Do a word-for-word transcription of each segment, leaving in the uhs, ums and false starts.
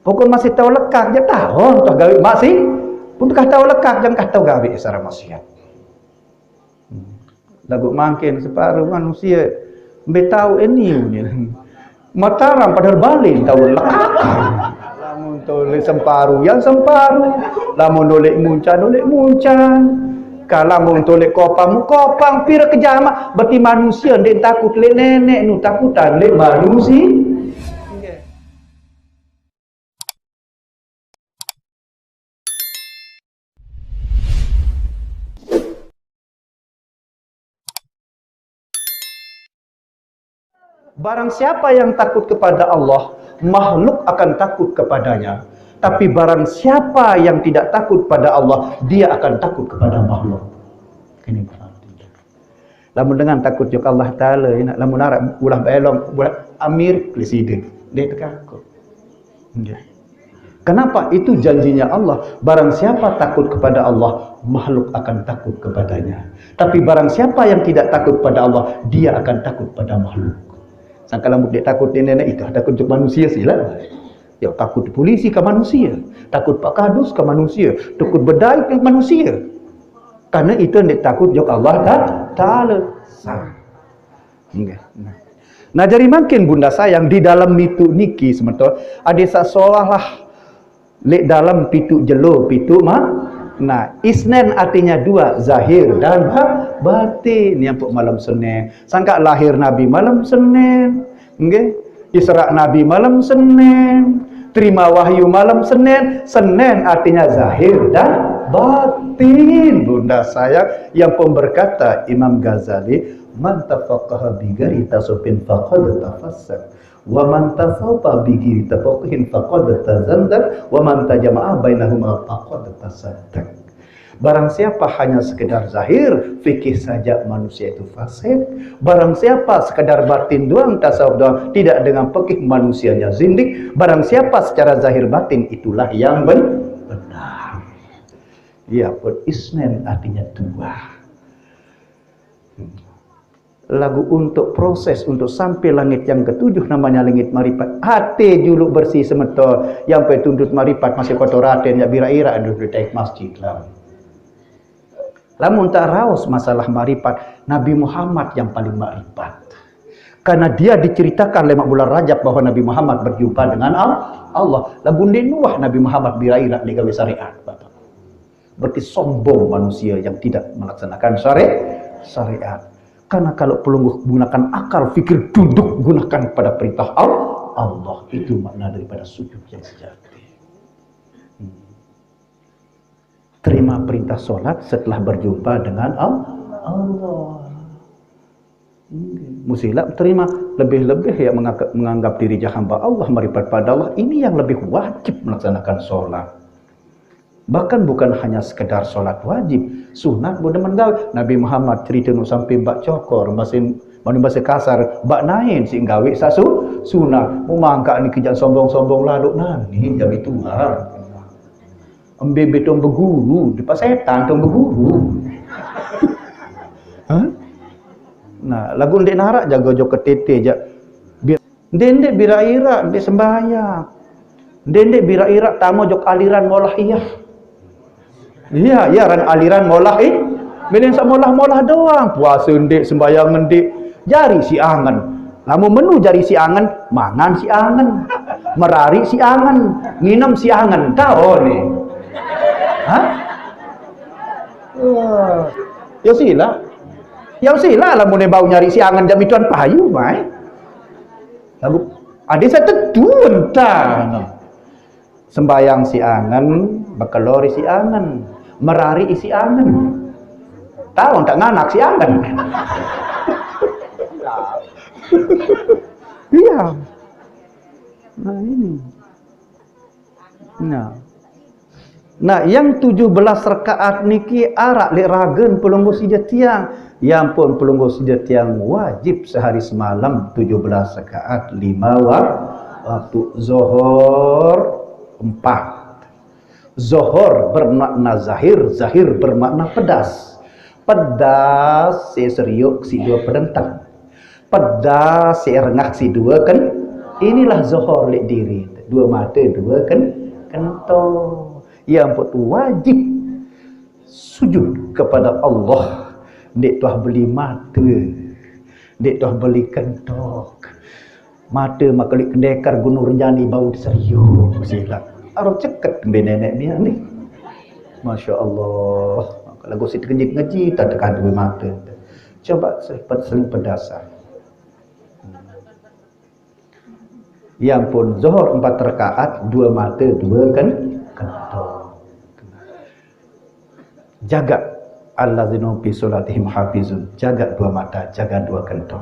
Pokok masih tau lekak je, tau toh gawe masih. Pun kah tau lekak, jangan kah tau gawe sara maksiat. Hmm. Lagu mangkin separuh manusia betau ini ni. Mataram padahal balik tau lekak. Lamun tolek semparu, yang semparu. Lamun nolek muncan, nolek muncan. Kalau mun tolek kopang, mu kopang, pira kejama. Berarti manusia ndak takut lek nenek, nu takutan lek manusia. Barang siapa yang takut kepada Allah, makhluk akan takut kepadanya. Tapi barang siapa yang tidak takut pada Allah, dia akan takut kepada makhluk. Ini berarti. Lamun dengan takut jok Allah Ta'ala, ya, lamun arep ulah belong, ulah amir, kliside. Dia takut. Ya. Kenapa? Itu janjinya Allah. Barang siapa takut kepada Allah, makhluk akan takut kepadanya. Tapi barang siapa yang tidak takut pada Allah, dia akan takut pada makhluk. Sangka lamun dia takut ini, ini, itu takut untuk manusia sih lah. Ya, takut polisi ke manusia, takut Pak Kadus ke manusia, takut bedai ke manusia. Karena itu yang takut jok Allah Ta-, Ta'ala. Sah. Nggih. Nah. Nah, jadi mangkin bunda sayang di dalam mitu niki semeton, ada sak solah lah lek dalam pitu jelo, pitu ma-, nah, isnen artinya dua, zahir dan ba-, batin. Yang pun malam Senin, sangka lahir Nabi malam Senin, nggih. Isra Nabi malam Senin, terima wahyu malam Senin. Senin artinya zahir dan batin. Bunda sayang, yang pun berkata Imam Ghazali, "Man tafaqaha bi ghairi tasawufin faqad tafassaq. Wa man tasawwafa bi ghairi tafaquhin faqad tazandaq. Wa man tajama'a bainahuma faqad tasaddaq." Barang siapa hanya sekedar zahir, fikih saja manusia itu fasik. Barang siapa sekedar batin doang, tasawuf doang, tidak dengan fikih, manusianya zindik. Barang siapa secara zahir batin, itulah yang ben-, benar. Ya, pun isnen artinya dua. Lagu untuk proses untuk sampai langit yang ketujuh namanya langit maripat. Ate juluk bersih semeton, yang pe tuntut maripat masih kotor ate, nyak birak-irak duduk di masjid lah. Lamun tak raos masalah maripat, Nabi Muhammad yang paling maripat. Karena dia diceritakan lewat bulan Rajab bahwa Nabi Muhammad berjumpa dengan Al-, Allah. Lagu ndeq nuah Nabi Muhammad birak-irak ndeq gawe syariat, Bapak. Berarti sombong manusia yang tidak melaksanakan syari-, syariat. Karena kalau pelungguh gunakan akal, fikir, tunduk, gunakan pada perintah Al-, Allah. Itu makna daripada sujud yang sejati. Hmm. Terima perintah sholat setelah berjumpa dengan Al-, Allah. Musila terima, lebih-lebih ya mengangka-, menganggap diri hamba Allah, maripat pada Allah, ini yang lebih wajib melaksanakan sholat. Bahkan bukan hanya sekedar sholat wajib, sunat pun demen gawe. Nabi Muhammad cerita nu sampai bak cokor, masih, manu bahasa kasar, bak nain si gawe sasu, sunat. Mau mangkak ni kejak sombong-sombong lalu nani jam itu. Embe be tong beguru, depa setan tong beguru. Hah? Nah, lagu ndeq narak jago jok ketete jaq. Bi-, ndeq-ndeq birak-irak, ndeq sembahyang. Ndeq-ndeq birak-irak tamo jok aliran molah iya. Iya, iya, ran aliran molah i-, milih saq molah-molah doang. Puase ndeq, sembahyang ndeq, jari si angen. Lamun menu jari si angen, mangan si angen. Merari si angen, nginem si angen. Tao ne. Hah? Wah. Ya sila. Ya sila lamun bau nyari si angen jam ituan payu, mai. Lagu ade saq tetu entan. Sembayang si angen, bekelor si angen, merari si angen. Tao tak nganak si angen. Iya. Nah, ini. Nah. Nah, yang tujuh belas rakaat niki araq leq ragen pelungguh side tiang. Ya ampun, pelungguh side tiang wajib sehari semalam tujuh belas rakaat lima wa-, waktu. Zohor empat. Zohor bermakna zahir, zahir bermakna pedas. Pedas, seseriuk, si dua pedentang. Pedas, serengah, si dua ken-, inilah zohor leq diri. Dua mata, dua ken, kento. Yang pun wajib sujud kepada Allah. Ndik tuah beli mata, ndik tuah beli kentok. Mata makalik kendekar Gunung Renjani bau serius silap. Arah ceket tembe nenek mian ni. Masya Allah. Lagu si terkejit ngejit tak tekan dua mata. Coba seling pedasa. Yang pun Zohor empat rakaat, dua mata, dua ken, kento. Jaga, alladzina fi sholatihim hafizun. Jaga dua mata, jaga dua kento.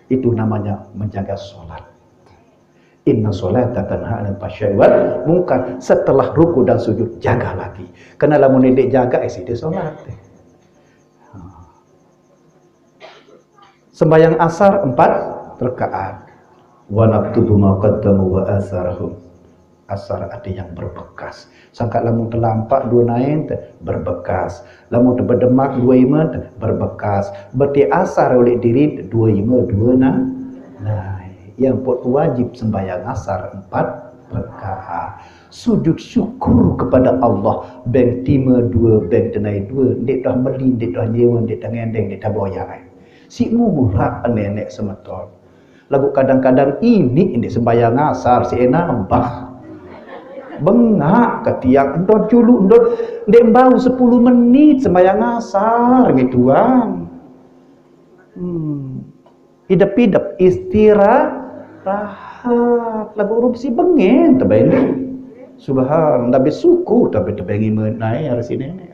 Itu namanya menjaga sholat. Inna sholata tanha anil fahsya'i wal munkar. Setelah ruku dan sujud, jaga lagi. Karena lamun ndik jaga, eh, sida sholat. Sembahyang asar empat rakaat. Wa naktubu ma qaddamu wa asarahum. Asar arti yang berbekas. Sangka lamun telampak dua nain te, berbekas. Lamun te berdemak dua iman te, berbekas. Berarti asar oleh diri dua iman dua na nain. Yang pun wajib sembahyang asar empat rakaat. Sujud syukur kepada Allah. Beng tima dua, beng tenai dua. Ndik dah meli, ndik dah nyewa, ndik dah ngendeng, ndik dah boyai. Si murah nenek semeton. Lagu kadang-kadang ini, ini sembahyang asar, si enambah. Bengak ke tiang, endot julu, endot, ndik bau sepuluh menit sembahyang asar ni tuan. Hmm. Idep-idep, istirahat. Lagu urut si bengen, tebeng. Subhan, tapi suku, tapi tebengi menai hari sini ni.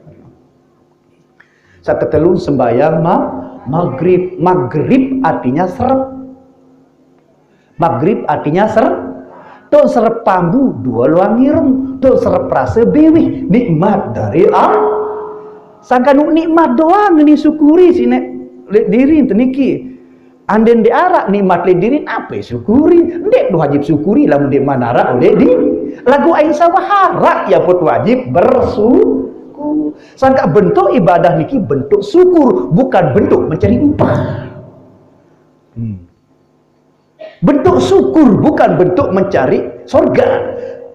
Saketelu sembahyang ma, maghrib. Maghrib artinya serep. Maghrib artinya serep. Tok serep pambu, dua luang irung. Tok serep rasa bewih, nikmat dari Allah. Sangka nu nikmat doang ni syukuri sini. Lek diri ente niki. Anden diarak nikmat lek diri, apa syukuri? Ndik tu wajib syukuri, lamun ndik manarak oleh di. Lagu ain sawah harak, ya pun wajib bersyukur. Sangka bentuk ibadah niki bentuk syukur, bukan bentuk mencari upah. Hmm. Bentuk syukur bukan bentuk mencari surga,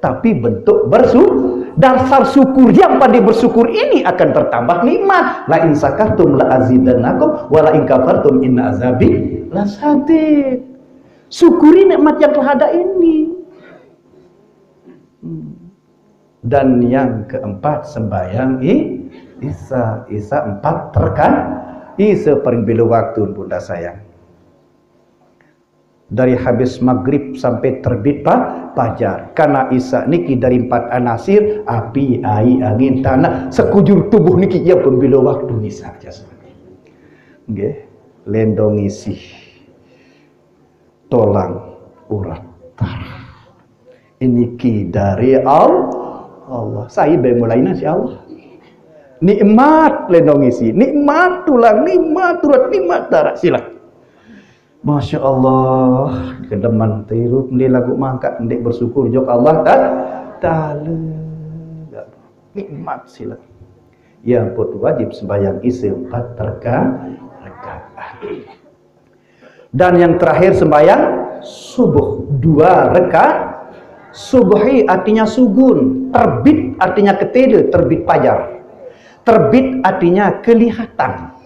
tapi bentuk bersyukur. Dasar syukur yang pandai bersyukur ini akan bertambah nikmat. La in syakartum la azidannakum wa la in kafartum inna azabi lasyadid. Syukuri nikmat yang telah ada ini. Hmm. Dan yang keempat, sembahyang i, Isa, Isa empat rekan, Isa paling bila waktu bunda sayang. Dari habis maghrib sampai terbit pa, pajar. Karena Isa niki dari empat anasir, api, air, angin, tanah, sekujur tubuh niki yang pembila waktu Isa. Nggih, lendong isi. Tolang urat. Ini ki dari Allah. Allah. Saya be mulai nasi Allah. Nikmat lendong isi, nikmat tulang, nikmat urat, nikmat darah. Sila. Masya Allah, kedeman tirup ni lagu mangkat ndik bersyukur jok Allah ta, taala. Nikmat sila. Yang pun wajib sembahyang isi empat raka, rakaat. Dan yang terakhir sembahyang subuh dua raka. Subhi artinya sugun, terbit artinya ketela, terbit pajar. Terbit artinya kelihatan.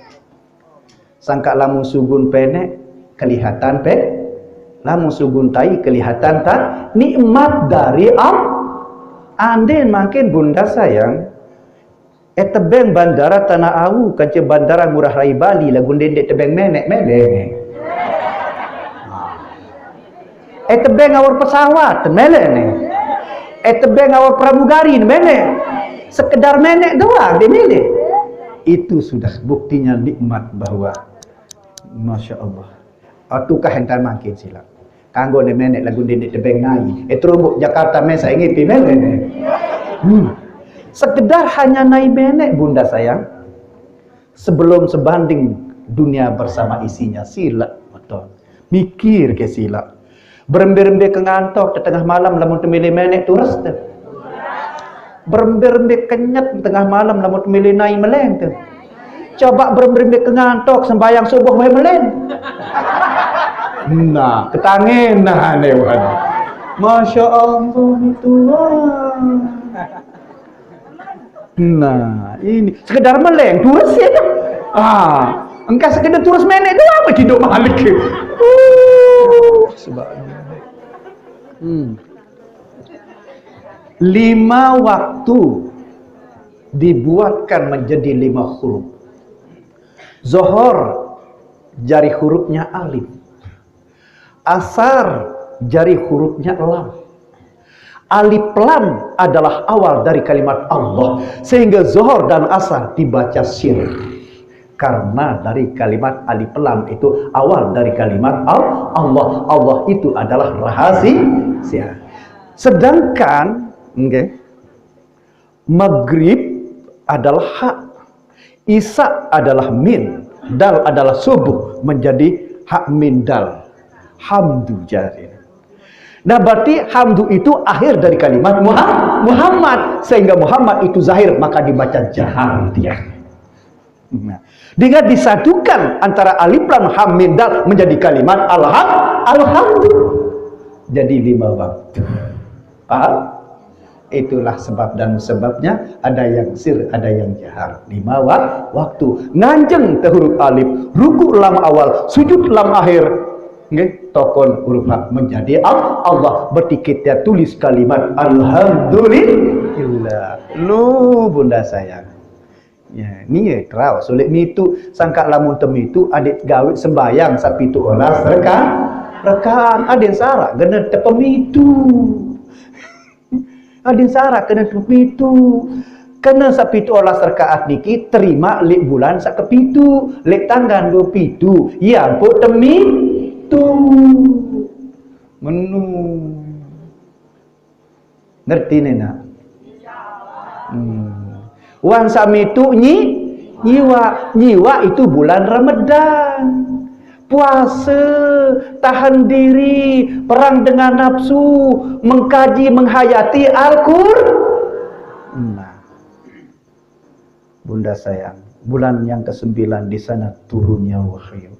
Sangka lamun sugun penek, kelihatan pe. Lamun sugun tai, kelihatan ta. Nikmat dari Allah. Anden makin bunda sayang. Eh, tebeng bandara Tanah Awu, kaca bandara Ngurah Rai Bali, lagu ndeq tebeng meneq, meleng. Eh, tebeng awor pesawat, meleng. Eh, tebeng awor pramugari, meleng. Sekedar meneq doang, dia milih. Itu sudah buktinya nikmat bahwa, Masya Allah. Atukah entan mangkin silaq. Kanggo ne meneq lagu ndeq tebeng nai. Eh, terombok Jakarta mesaq ngipi meneq ne. Hmm. Sekedar hanya nai meneq, Bunda sayang. Sebelum sebanding dunia bersama isinya, silaq, betul. Mikir ke silaq. Berembe-rembe ke ngantok te tengah malam lamun temilih meneq tures te. Berembe-rembe kenyet tengah malam lamun temilih nai meleng te. Coba berembe-rembe ke ngantok sembahyang subuh wae meleng. Nah, ketangen nah ne wan. Masya Allah, itu. Nah, ini sekedar meleng, turus ya. Ah, engkau sekedar turus menek doang, hidup malik. Uh, subhanallah. Hmm. Lima waktu dibuatkan menjadi lima huruf. Zohor, jari hurufnya alif. Asar, jari hurufnya lam. Alif lam adalah awal dari kalimat Allah, sehingga Zohor dan Asar dibaca sir. Karena dari kalimat alif lam itu awal dari kalimat Al- Allah. Allah itu adalah rahasia. Sedangkan, okay, Maghrib adalah ha, Isya adalah mim, dal adalah subuh, menjadi ha mim dal. Hamdu jari. Nah, berarti hamdu itu akhir dari kalimat Muha- Muhammad, sehingga Muhammad itu zahir, maka dibaca jahar dia. Nah, dengan disatukan antara alif lam ha mim dal menjadi kalimat alham alhamdu. Jadi lima waktu. Paham? Itulah sebab dan sebabnya ada yang sir, ada yang jahar. Lima wa- waktu. Nganjeng ke huruf alif, ruku lam awal, sujud lam akhir. Nggih, tokon huruf ha menjadi al- Allah. Berarti kita tulis kalimat alhamdulillah. Lu bunda sayang. Ya, ni ya terau sulit mitu, sangka lamun temitu adik gawe sembayang sapitu olas reka rekaan, adik sarak kena tepemitu. Adik sarak kena tepemitu. Kena sapitu olas rekaat niki terima lek bulan sakepitu, lek tanggal dua pitu, ya ampun temitu. Menu. Ngerti nih nak? Hmm. Wan sami tu nyi nyiwa, nyiwa itu bulan Ramadan. Puasa, tahan diri, perang dengan nafsu, mengkaji, menghayati Al-Quran. Nah, bunda sayang, bulan yang kesembilan di sana turunnya wahyu.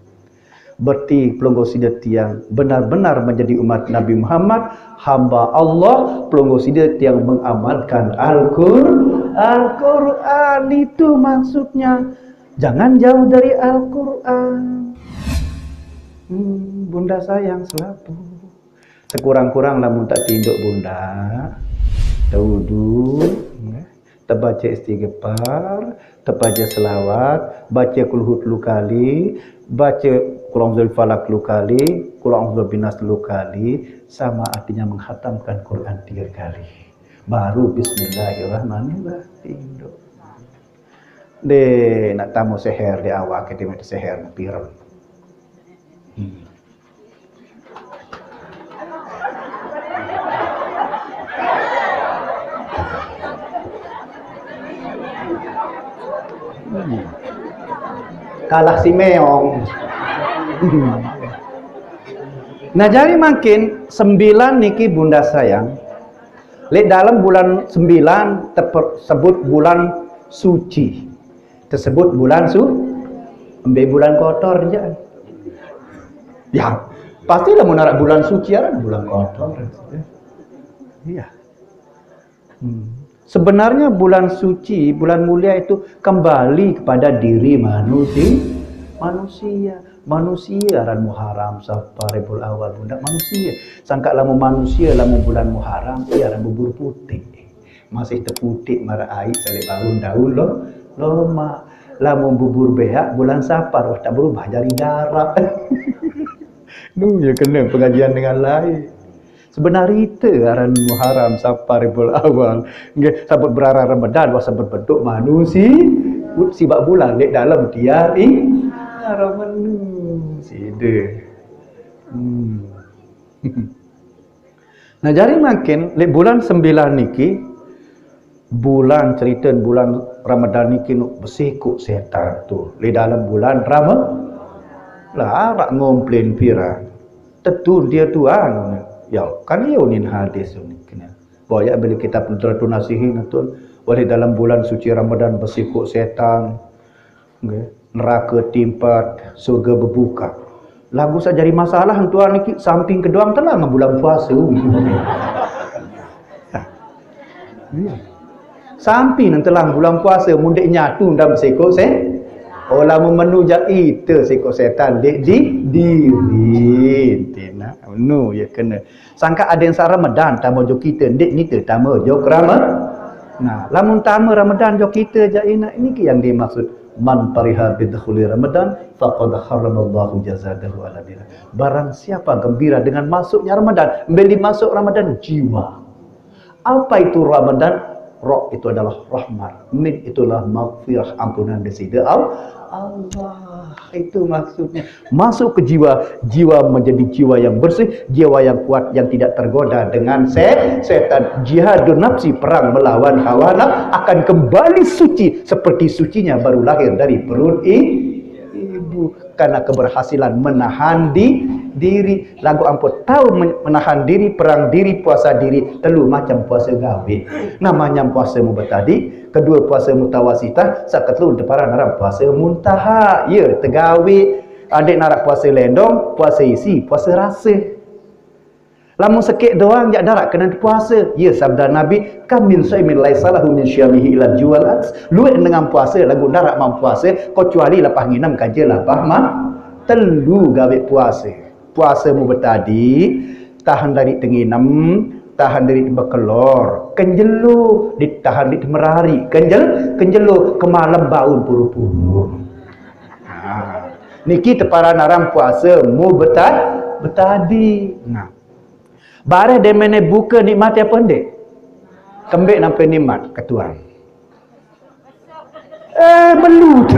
Berarti pelungguh sida tiang benar-benar menjadi umat Nabi Muhammad, hamba Allah, pelungguh sida tiang mengamalkan Al-Quran. Al-Quran itu maksudnya. Jangan jauh dari Al-Quran. Hmm, bunda sayang selalu. Sekurang-kurang lamun tak tinduk bunda, tawudu, ya. Terbaca istighfar, terbaca selawat, baca kulhu telu kali, baca kulangzul falak telu kali, kulangzul binas telu kali, sama artinya menghatamkan Quran tiga kali. Baru bismillahirrahmanirrahim. Deh, nak tamu seher di awak kita minta seher pirem. Hmm. Kalah si meong. Nah, jadi makin sembilan niki bunda sayang. Lek dalam bulan sembilan tersebut bulan suci. Tersebut bulan su ambil bulan kotor je. Ya, pastilah menarik bulan suci ada bulan kotor. Iya. Hmm. Sebenarnya bulan suci, bulan mulia itu kembali kepada diri manusia. Manusia, manusia aran Muharram, Safar, Rabiul Awal, bunda manusia. Sangka lamun manusia, lamun bulan Muharram, iya aran bubur putih. Masih teputik marah air salib baru daun lo, loma. Lamun bubur beak bulan Safar, wah tak berubah jadi darah. Duh, ya kena pengajian dengan lain. Sebenarnya itu aran Muharram, Safar, Rabiul Awal. Nggih, sabut berarah Ramadan, wah sabut bentuk manusia. Sibak bulan di dalam tiari. Haram manusia. Hmm. Nah, jadi makin di bulan sembilan niki, bulan cerita bulan Ramadan niki nuk besikuk setan tu. Di dalam bulan Ramadan lah arak ngomplain pira. Tetu dia tuan. Ya, kan iya unin hadis unin kena. Boyak bila kita pelajari nasihin tu, oleh dalam bulan suci Ramadan besikuk setan. Nggih. Neraka timpat, surga berbuka. Lagu saq jari masalah tuan niki samping kedoang telang bulan puasa. Iya. Samping telang bulan puasa, mun ndeq nyatu ndaq seko se. Olah memenu jaq ite seko setan ndeq di diri. Tina, nu ye kene. Sangkaq adeq saq Ramadan tame jok ite, ndeq nite tame jok Rama-, nah, lamun tame Ramadan jok ite jaq inaq, niki yang dimaksud, "Man fariha bidukhuli Ramadan, faqad harramallahu jasadahu ala nar." Barang siapa gembira dengan masuknya Ramadan, mbe masuk Ramadan, jiwa. Apa itu Ramadan? Ra itu adalah rahmat, mim itulah maghfirah, ampunan Deside Al-, Allah. Itu maksudnya. Masuk ke jiwa, jiwa menjadi jiwa yang bersih, jiwa yang kuat, yang tidak tergoda dengan se-, setan. Jihadun nafsi, perang melawan hawa nafsu, akan kembali suci seperti sucinya baru lahir dari perut i-, ibu. Karena keberhasilan menahan di-, diri. Laguq ampoq tao men-, menahan diri, perang diri, puasa diri, telu macem puase gawe. Namanya puase mubtadi, kedue puase mutawasitah, saq ketelu teparan aran puase muntaha. Ye tegawe. Adeq naraq puase lendong, puase isi, puase rase. Lamun sekeq doang jaq ndaraq kenen puase. Ye sabda Nabi, "Kam min shaimin laisa lahu min syiyamihi ilal ju'al ats." Lueq dengan puase laguq ndaraq mauq puase kecuali lapah nginem kance lapah ma-, telu gawe puase. Puase mubtadi, tahen dariq tenginem, tahen dariq bekelor, kenjelo, ditahen dariq merariq, kenjel-, kenjelo, kemalem baun puru-puru. Nah, niki teparan aran puase mubta-, betadi. Nah. Bareh demene buke nikmate ape ndeq? Kembeq nampe nikmat ketuan? Eh, belut.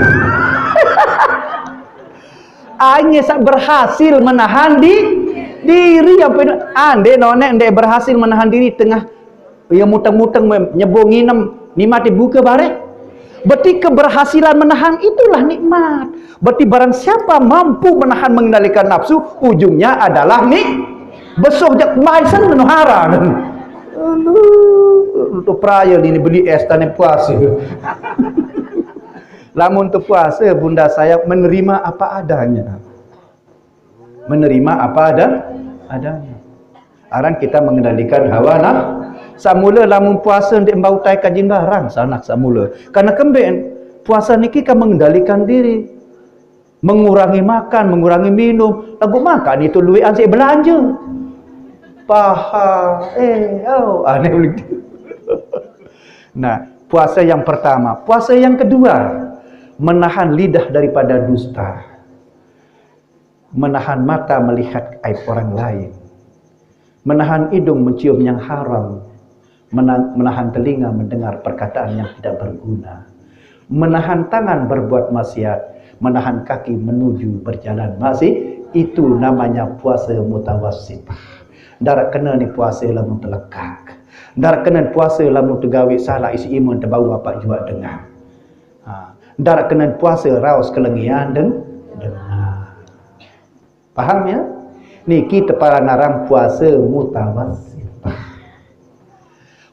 Anye saq berhasil menahan di-, diri ampe ande noneq ndeq berhasil menahan diri tengah ye muteng-muteng nyebo nginem nikmate buke bareh. Berarti keberhasilan menahan itulah nikmat. Berarti barang siapa mampu menahan mengendalikan nafsu, ujungnya adalah ni besoh jaq mai sen menohara. Aduh, untuk peraya ni beli es tane puase. Lamun tepuase, bunda saya menerima apa adanya. Menerima apa ada, adanya. Aran kita mengendalikan hawa naf-, samula lamun puase ndeq mbau tai kajin barang, sanak samula. Karena kembeq, puasa niki kan mengendalikan diri. Mengurangi makan, mengurangi minum. Laguq makan itu lueqan siq belanje. Paha, eh, au, aneh begitu. Nah, puasa yang pertama. Puasa yang kedua, menahan lidah daripada dusta. Menahan mata melihat aib orang lain. Menahan hidung mencium yang haram. Mena-, menahan telinga mendengar perkataan yang tidak berguna. Menahan tangan berbuat maksiat. Menahan kaki menuju berjalan maksiat. Itu namanya puasa mutawassitah. Ndaraq kene ni puase lamun telekak. Ndaraq kene puase lamun tegawe salaq isiq imun tebau apaq juaq dengan. Ha, ndaraq kenen puase raos kelengian deng-, dengan. Paham ya? Niki teparan aran puase mutawasitah.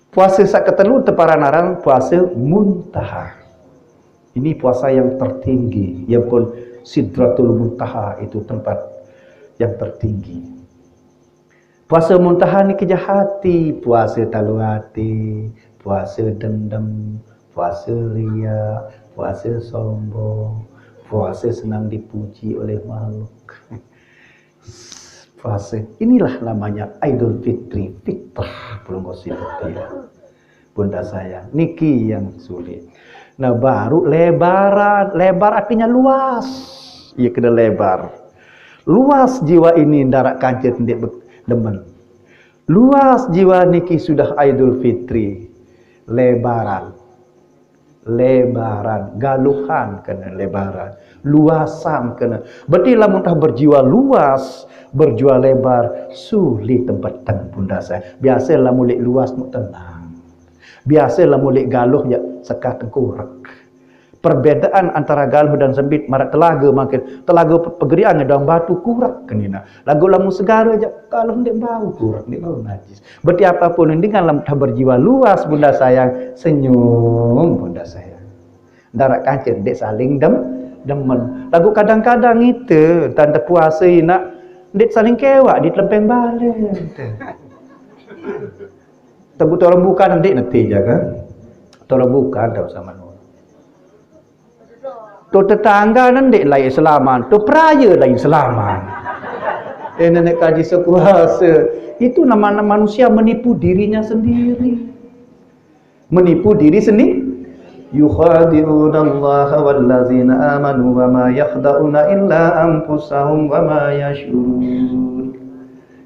Puase saq ketelu teparan aran puase muntaha. Ini puasa yang tertinggi, ya pun Sidratul Muntaha itu tempat yang tertinggi. Puase muntaha niki jahati, puase talu ati, puase dendem, puase riak, puase sombong, puase senang dipuji oleh makhluk. Puase, inilah namanya Idul Fitri, fitrah, pelungguh sifat dia. Bunda sayang, niki yang sulit. Nah, baru lebaran. Lebar artinya luas. Iya, kena lebar. Luas jiwa ini ndaraq kancet ndeq be-, demen. Luas jiwa niki sudah Idul Fitri. Lebaran. Lebaran. Galuhan kena lebaran. Luasan kena. Berarti lamun tah berjiwa luas, berjiwa lebar, sulit tempat teng bunda saya. Biasa lamun leq luas mu tenang. Biase lamun leq galuh jaq sekah tengkurek. Perbedaan antara galuh dan sempit maraq telage mangkin. Telage pe-, pegerian doang batu kurek kenina. Laguq lamun segare jaq galuh ndeq bau kurek, ndeq bau najis. Berarti apapun dengan lamun tah berjiwa luas, bunda sayang, senyum, bunda sayang. Ndaraq kancet ndeq saling dem-, Demen. Lagu kadang-kadang ite, tanda puasa inak, ndeq saling kewak di telempeng balen. Teguh orang bukan ndeq neti jaga. Orang bukan tau sama nu. To tetangga ndeq lain selaman, to peraye lain selaman. Eh, nenek kaji sekuasa. Itu namanya manusia menipu dirinya sendiri. Menipu diri sendiri. Yukhadi'unallaha wallazina amanu wa ma yakhda'una illa anfusahum wa ma yash'urun.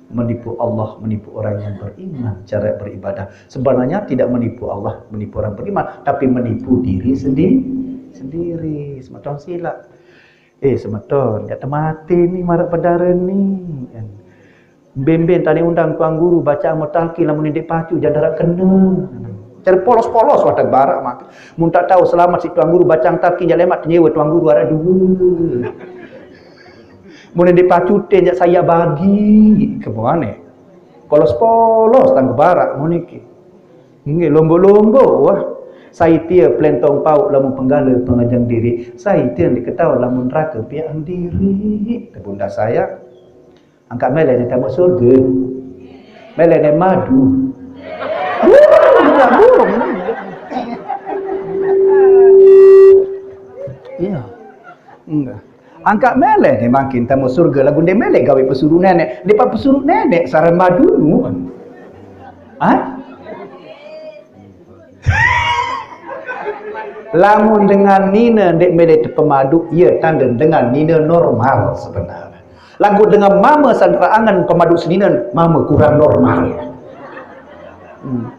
Menipu Allah, menipu orang yang beriman cara beribadah. Sebenarnya tidak menipu Allah, menipu orang beriman, tapi menipu diri sendiri. Sendiri, semeton silap. Eh, semeton, ya temati ni marak pedara ni. Bemben tani undang tuan guru baca amal talqin lamun ndeq pacu jaq darat kena. Cara polos-polos watak barak mak. Mun tak tahu selamat si tuan guru baca talqin jaq lemaq tenyewa tuan guru araq dua. Mun ndeq pacu ten jaq saya bagi ke buane. Polos-polos tang barak mun iki. Nggih lombo-lombo wah. Sai tie pelentong pauk lamun penggala pengajang diri. Sai tie ndeq ketawa lamun neraka piaq diri. Te bunda saya. Angkat mele ni tembok surga. Mele ni madu. Wuh, tak burung. Iya. Enggak. Angkat mele ni makin tembok surga lagu ndeq mele gawe pesuruh nenek. Ndeq pa pesuruh nenek saran madu nu. Hah? Lamun dengan nine ndeq mele tepemadu, iya tande dengan nine normal sebenarnya. Laguq dengan mame sandera angen pemadu seninen, mame kurang normal. Hmm.